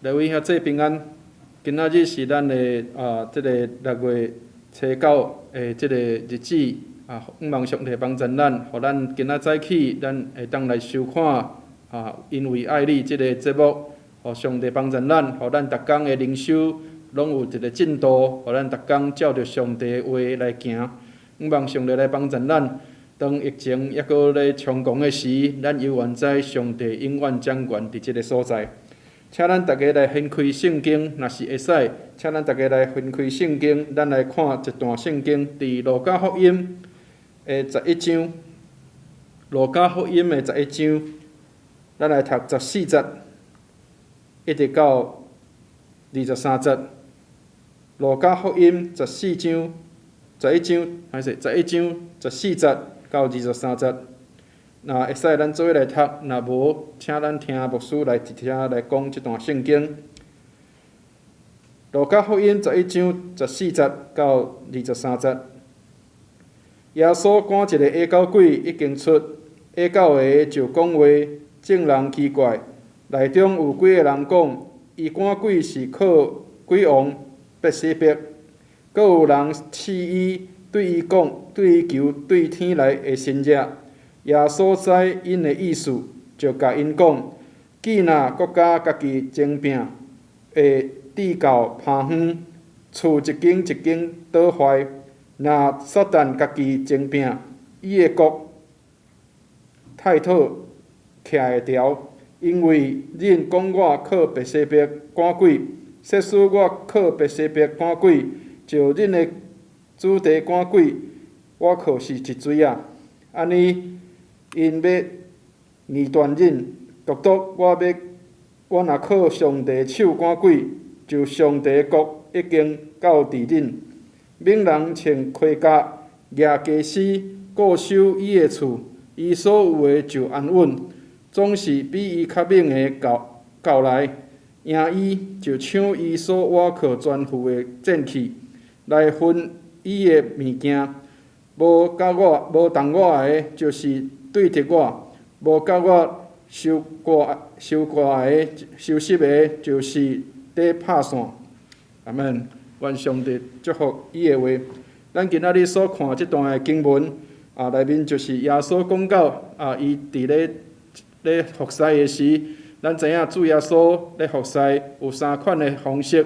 來位兄弟平安，今仔日是咱的這个六月初九的這个日子啊，向望上帝幫助咱，予咱今仔早起，咱會當來收看啊，因為愛你這个節目，予上帝幫助咱，予咱逐工的靈修攏有一个進度，予咱逐工照著上帝的話來行。向望上帝來幫助咱，當疫情猶閣咧猖狂的時，咱猶原知上帝永遠掌權佇這个所在。請咱逐家來翻開聖經，若是會使，請咱逐家來翻開聖經，咱來看一段聖經，佇路加福音的十一章。路加福音的十一章，咱來讀十四節，一直到二十三節。路加福音十四章，十一章，歹勢，十一章十四節到二十三節。若會使，咱做伙來讀；若無，請咱聽牧師來佇遮來講這段聖經。路加福音十一章十四節到二十三節。耶穌趕一个下狗鬼已經出，下狗的就講話，眾人奇怪。內中有幾个人講，伊趕鬼是靠鬼王別西卜。閣有人試伊，對伊講，對伊求對天來的神跡。耶穌知𪜶的意思，就共𪜶講：既若國家家己爭拚，會致到拋荒，厝一間一間倒壞；若撒旦家己爭拚，伊的國太討徛會牢。因為恁講我靠別西卜趕鬼，設使我靠別西卜趕鬼，就恁的子弟趕鬼，我可是一罪矣。按呢，𪜶欲議斷恁，獨獨我欲我若靠上帝的手趕鬼，就上帝的國已經到佇恁。猛人穿盔甲，舉家私，固守伊的厝，伊所有的就安穩。總是比伊較猛的到到來，贏伊，就搶伊所倚靠全副的戰器，來分伊的物件。無佮我無同我的，就是對敵我；無佮我收割收割的收拾的，就是佇拍散。阿門。願上帝祝福伊的話。咱今仔日所看這段的經文啊，內面就是耶穌講到啊，伊佇咧咧服侍的時，咱知影主耶穌咧服侍有三款的方式，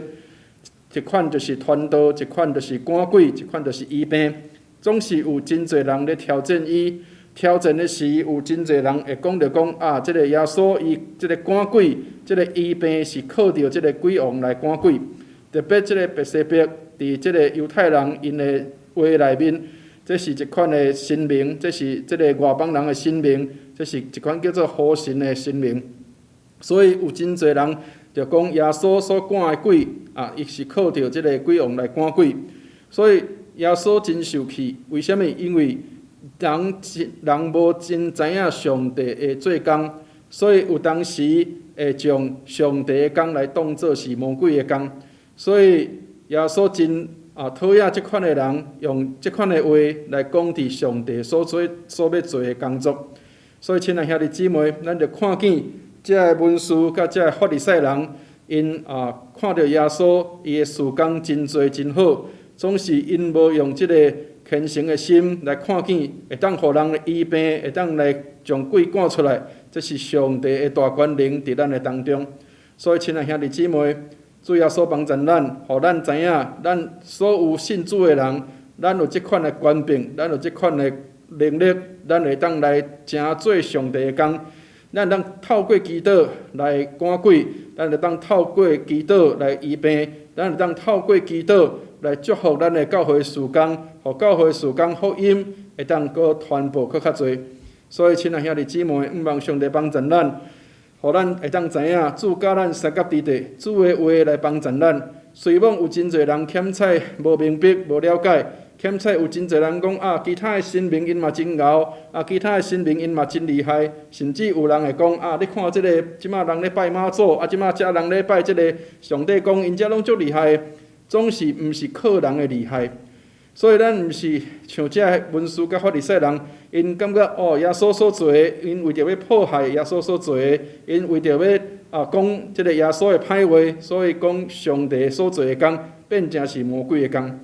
一款就是傳道，一款就是趕鬼，一款就是醫病。總是有真濟人咧挑戰伊，挑戰的時有真濟人會講著講啊，這个耶穌伊這个趕鬼，這个醫病是靠著這个鬼王來趕鬼。特別這个別西卜佇這个猶太人𪜶的話內面，這是一款的神明，這是這个外邦人的神明，這是一款叫做火神的神明。所以有真濟人就講耶穌所趕的鬼啊，伊是靠著這个鬼王來趕鬼。所以耶穌真受氣，為啥物？因為人人無真知影上帝的做工，所以有當時會將上帝的工來當做是魔鬼的工。所以耶穌真討厭這款的人，用這款的話來講佇上帝所做所欲做的工作。所以，親愛兄弟姊妹，咱就看見這个文士佮這个法利賽人，𪜶看著耶穌伊的事工真濟真好，總是𪜶無用這個虔誠的心來看見，會當予人醫病，會當來將鬼趕出來，這是上帝的大權能佇咱的當中。所以，親愛兄弟姊妹，主耶穌幫助咱，予咱知影，咱所有信主的人，咱有這款的權柄，咱有這款的能力，咱會當來成做上帝的工。咱會當透過祈禱來趕鬼，咱會當透過祈禱來醫病，咱會當透過祈禱來祝福咱的教會事工，予教會事工福音會當閣傳播閣較濟。所以，親愛兄弟姊妹，向望上帝幫助咱，予咱會當知影，主佮咱相佮佇地，主的話來幫助咱。雖罔有真濟人欠彩無明白、無了解，欠彩有真濟人講啊，其他的神明𪜶嘛真𠢕，啊，其他的神明𪜶嘛真厲害，甚至有人會講啊，你看這个這馬人咧拜媽祖，啊，這馬遮人咧拜這个上帝公，𪜶遮攏足厲害，總是毋是靠人的厲害。所以咱毋是像這个文士佮法利賽人，𪜶感覺哦，耶穌所做的，𪜶為著欲迫害耶穌所做的，𪜶為著欲啊講這个耶穌的歹話，所以講上帝所做的工變成是魔鬼的工。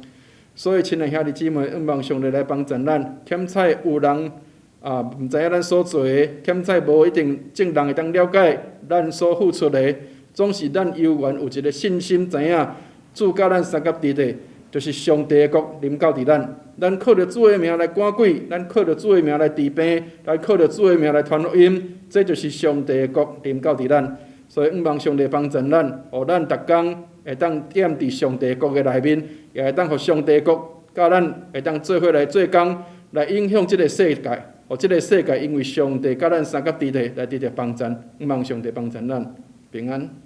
所以，親愛兄弟姊妹，向望上帝來幫助咱。欠彩有人啊，毋知影咱所做的，欠彩無一定眾人會當了解咱所付出的，總是咱猶原有一个信心，知影主佮咱相佮佇咧，就是上帝的國臨到佇咱。咱靠著主的名來趕鬼，咱靠著主的名來治病，咱靠著主的名來傳福音，這就是上帝的國臨到佇咱。所以，向望上帝幫助咱，予咱逐工會當踮佇上帝國的內面，也會當予上帝國佮咱會當做伙來做工，來影響這个世界，予這个世界因為上帝佮咱相佮佇咧，來得著幫助。向望上帝幫助咱，平安。